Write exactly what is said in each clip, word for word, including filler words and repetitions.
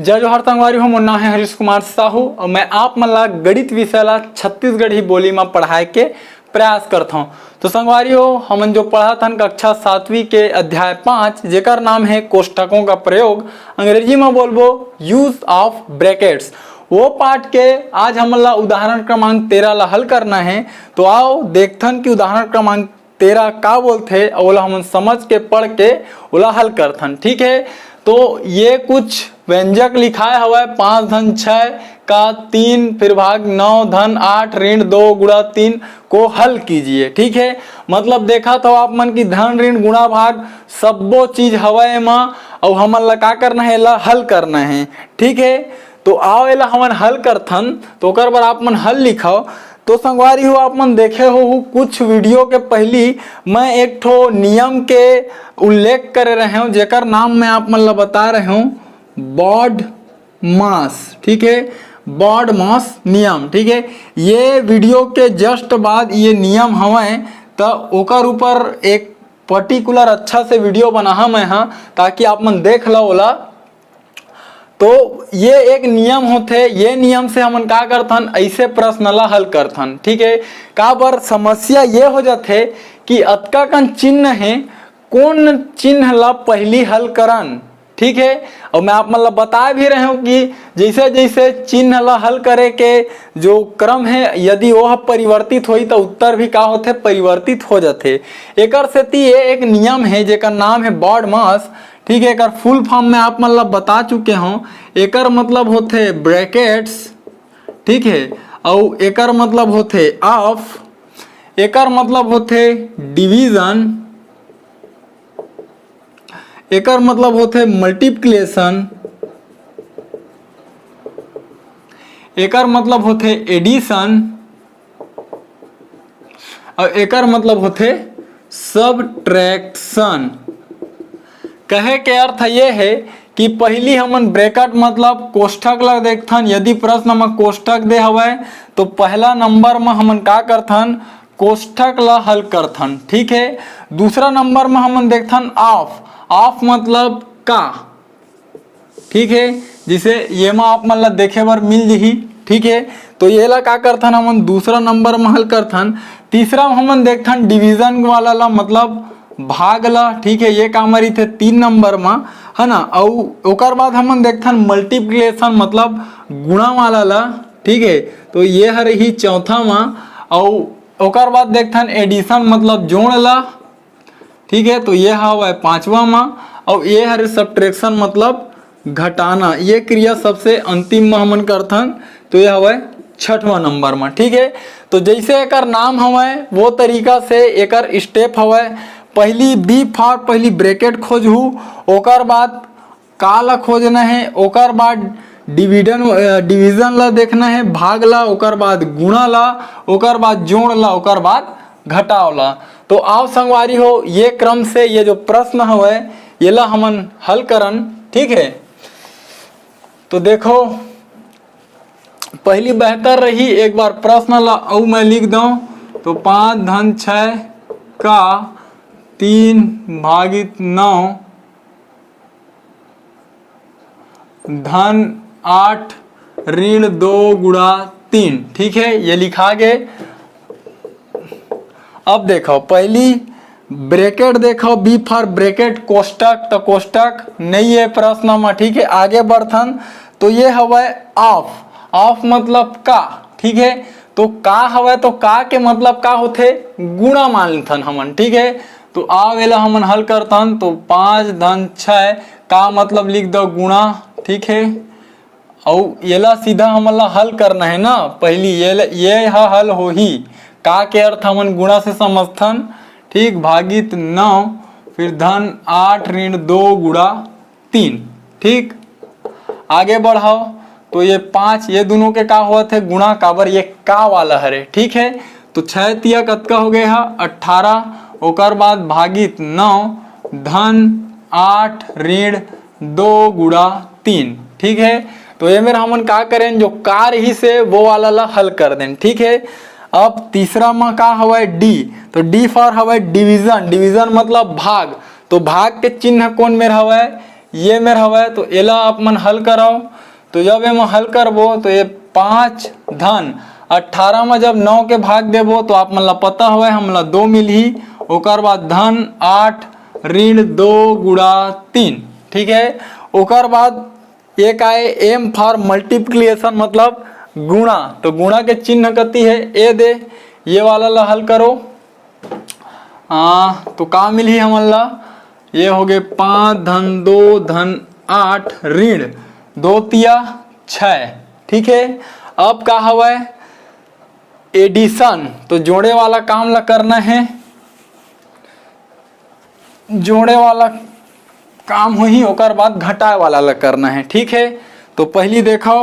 जय जोहार संगवारी हो, मोर नाम है हरीश कुमार साहू और मैं आप मन ला गणित विषय ला छत्तीसगढ़ी बोली में पढ़ाए के प्रयास करत हूँ। तो संगवारी हो, हमन जो पढ़त हन कक्षा सातवीं के अध्याय पाँच, जेकर नाम है कोष्ठकों का प्रयोग, अंग्रेजी में बोलबो use of brackets, वो पाठ के आज हमन ला उदाहरण क्रमांक तेरह ला हल करना है। तो आओ देखथन कि उदाहरण क्रमांक तेरह का बोलथे, अउ ओला हमन समझ के पढ़ के ओला हल करथन। ठीक है, तो ये कुछ व्यंजक लिखाए हवय, पाँच धन छः का तीन, फिर भाग नौ धन आठ ऋण दो गुणा तीन को हल कीजिए। ठीक है, मतलब देखत हव आप मन की धन ऋण गुणा भाग सब्बो चीज हवय एमा, अउ हमन ला का करना है, एला हल करना है। ठीक है, तो आओ एला हमन हल करथन। तो ओकर बर आप मन हल लिखव। तो संगवारी हो, आप मन देखे हो कुछ वीडियो के पहली मैं एक ठो नियम के उल्लेख करे रहे हूँ, जेकर नाम मैं आप मन ला बता रहे हूँ बॉड मास। ठीक है, बॉड मास नियम। ठीक है, ये वीडियो के जस्ट बाद ये नियम हवय, त ओकर ऊपर एक पर्टिकुलर अच्छा से वीडियो बनाहा मैं हा, ताकि आप मन देख लो ओला। तो ये एक नियम होथे, ये नियम से हमन का करथन, ऐसे प्रश्न ला हल करथन। ठीक है, काबर समस्या ये हो जाथे कि अतका कन चिन्ह है, कौन चिन्ह ला पहली हल करन। ठीक है, और मैं आप मन ला बता भी रहे हूँ कि जैसे जैसे चिन्ह ला हल करे के जो क्रम है, यदि वो परिवर्तित होई तो उत्तर भी का होथे, परिवर्तित हो जाथे। एकर सेती ये एक नियम है जेकर नाम है बॉड मास। ठीक है, एकर फुल फॉर्म में आप मन ला बता चुके हूँ। एकर मतलब होथे ब्रैकेट्स, ठीक है, अउ एकर मतलब होथे ऑफ, एकर मतलब होथे डिवीजन, एकर मतलब होथे मल्टीप्लिकेशन, एकर मतलब होथे एडिशन, अउ एकर मतलब होथे सब्ट्रैक्शन। कहे के अर्थ ये है कि पहली हमन ब्रैकेट मतलब कोष्ठक ला देखथन। यदि प्रश्न म कोष्ठक दे हवय तो पहला नंबर म हमन का करथन, कोष्ठक ला हल करथन। ठीक है, दूसरा नंबर म हमन देखथन ऑफ। ऑफ मतलब का? ठीक है, जिसे ये मा आप मन ला देखे बर मिल जही। ठीक है, तो ये ला का करथन, हमन दूसरा नंबर म हल करथन। तीसरा म हमन देखथन डिवीजन वाला ला, मतलब भाग ला। ठीक है, ये का म रहिथे, तीन नंबर म, है ना। अउ ओकर बाद हमन देखथन मल्टीप्लिकेशन मतलब गुणा वाला ला। ठीक है, तो ये हर ही चौथा म। अउ ओकर बाद देखथन एडिशन मतलब जोड़ ला। ठीक है, तो ये हवय पांचवा मा। अउ ये हरे सब्ट्रैक्शन मतलब घटाना, ये क्रिया सबसे अंतिम मा हमन करथन। तो ये हवय छठवां नंबर मा। ठीक है, तो जैसे एकर नाम हवय वो तरीका से एकर स्टेप हवय। पहली बी फॉर पहली ब्रैकेट खोजहू, ओकर बाद का ला खोजना है, ओकर बाद डिविजन, अ, डिवीजन ला देखना है, भाग ला, ओकर बाद गुणा ला, ओकर बाद जोड़ ला, ओकर बाद घटाव ला। तो आओ संगवारी हो, ये क्रम से ये जो प्रश्न हवय, ये ला हमन हल करन। ठीक है, तो देखो, पहली बेहतर रही, एक बार प्रश्न ला अउ मैं लिख दऊं, तो पाँच धन छः का तीन भागित नौ धन आठ ऋण दो गुणा तीन। ठीक है, ये लिखा गे। अब देखो, पहली ब्रैकेट देखो, बी फॉर ब्रैकेट, कोष्ठक, तो कोष्ठक नहीं है प्रश्न में। ठीक है, आगे बढ़थन। तो ये हवय ऑफ। ऑफ मतलब का? ठीक है, तो का हवय, तो का के मतलब का होथे? गुणा मान लेथन हमन। ठीक है, तो आव एला हमन हल करथन। तो पाँच धन छः का मतलब लिख दो गुणा। ठीक है, अउ एला सीधा हमन ला हल करना है ना, पहली ये ल-, ये ह हल होही। का के अर्थ हमन गुणा से समझथन। ठीक, भागित नौ, फिर धन आठ ऋण दो गुणा तीन। ठीक, आगे बढ़ाओ। तो ये पाँच, ये दोनों के का होत है? गुणा। काबर? ये का वाला हरे। ठीक है, तो छः तिया कतका हो गए हा? अट्ठारह। ओकर बाद भागित नौ धन आठ ऋण दो गुणा तीन। ठीक है, तो ये मेर हमन का करें, जो का रहिस हे वो वाला ला हल कर देन। ठीक है, अब तीसरा मा का हवय? डी। तो डी फॉर हवय डिवीजन। डिवीजन मतलब भाग। तो भाग के चिन्ह कौन मेर हवय? ये मेर हवय। तो एला आप मन हल कराओ। तो जब एमा हल करबो तो ये पाँच धन अट्ठारह में जब नौ के भाग देबो तो आप मन ला पता हवय हमला दो मिलही, ओकर बाद धन आठ ऋण दो गुणा तीन। ठीक है, ओकर बाद एक आए M for multiplication मतलब गुणा, तो गुणा के चिन्ह कति है ए दे, ये वाला ला हल करो। आ, तो का मिलही हमन ला? ये हो गए पाँच धन दो धन आठ ऋण दो तिया छः। ठीक है, अब का हवय? एडिशन, तो जोड़े वाला काम ला करना है, जोड़े वाला काम होही, ओकर बाद घटाए वाला ला करना है। ठीक है, तो पहली देखो,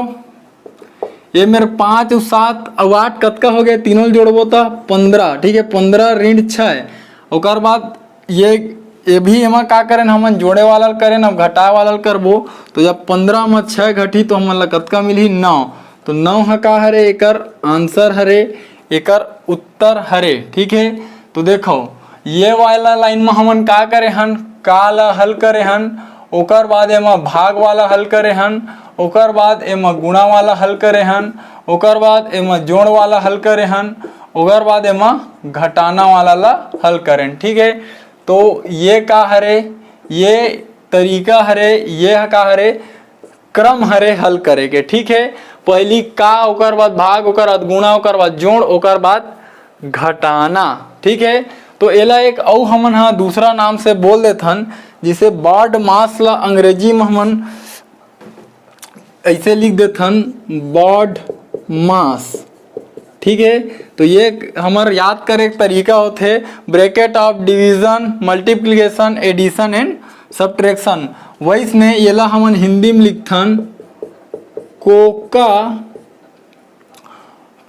ये मेर पाँच अउ सात अउ आठ कतका हो गए, तीनों ल जोड़बो त पंद्रह। ठीक है, पंद्रह ऋण छः। ओकर बाद ये ये भी एमा का करेन, हमन जोड़े वाला ल करेन, अब घटाए वाला ल करबो। तो जब पंद्रह में छः घटी तो हमन ला कतका मिलही? नौ। तो नौ ह का हरे? एकर आंसर हरे, एकर उत्तर हरे। ठीक है, तो देखो, ये वाला लाइन में हमन का करे हन, का ला हल करे हन, ओकर बाद एमा भाग वाला हल करे हन, ओकर बाद एमा गुणा वाला हल करे हन, ओकर बाद एमा जोड़ वाला हल करे हन, ओकर बाद एमा घटाना वाला ला हल करेन। ठीक है, तो ये का हरे? ये तरीका हरे, ये ह का हरे? क्रम हरे हल करे के। ठीक है, पहली का, ओकर बाद भाग, ओकर बाद गुणा, ओकर बाद जोड़, ओकर बाद घटाना। ठीक है, तो एला एक अउ हमन हा दूसरा नाम से बोल देथन, जिसे बॉड मास ला अंग्रेजी में हमन ऐसे लिख देथन, बॉड मास। ठीक है, तो ये हमर याद करे के तरीका होथे, bracket of division, multiplication, addition and subtraction। वैसने येला हमन हिंदी में लिखथन, कोका,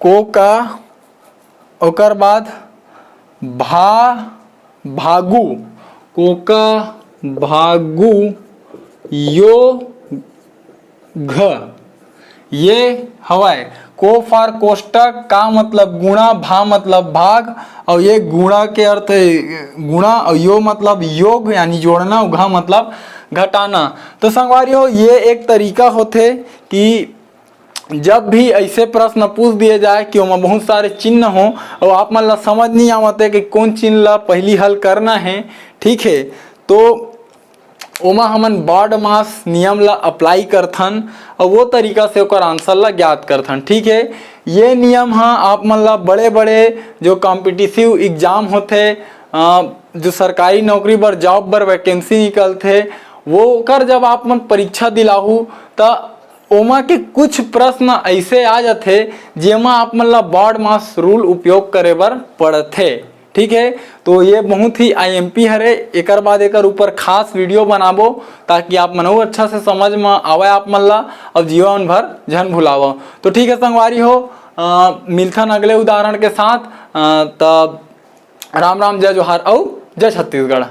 कोका, ओकर बाद भा, भागु, कोका, भागु, यो, घ, ये हवय। को for कोष्टक, का मतलब गुणा, भा मतलब भाग, और ये गुणा के अर्थ गुणा, और यो मतलब योग यानी जोड़ना, और घ मतलब घटाना। तो संगवारी हो, ये एक तरीका होथे कि जब भी ऐसे प्रश्न पूछ दिए जाए कि ओमा बहुत सारे चिन्ह हो और आप मन ला समझ नहीं आवत है कि कौन चिन्ह ला पहली हल करना है, ठीक है, तो ओमा हमन बॉड मास नियम ला अप्लाई करथन और वो तरीका से ओकर आंसर ला ज्ञात करथन। ठीक है, ये नियम हा आप मन ला बड़े बड़े जो कॉम्पिटिटिव एग्जाम होथे, अ, जो सरकारी नौकरी बर, जॉब बर वैकेंसी निकलथे, वो ओकर जब आप मन परीक्षा दिलाहू त ओमा के कुछ प्रश्न ऐसे आ जाथे जेमा आप मन ला बॉड मास रूल उपयोग करे बर पड़थे। ठीक है, तो ये बहुत ही आईएमपी हरे, एकर बाद एकर ऊपर खास वीडियो बनाबो ताकि आप मन अउ अच्छा से समझ में आवे आप मन ला, और जीवन भर झन भुलावो। तो ठीक है संगवारी हो, अ, मिलथन अगले उदाहरण के साथ। अ, तब राम राम, जय जोहार अउ जय छत्तीसगढ़।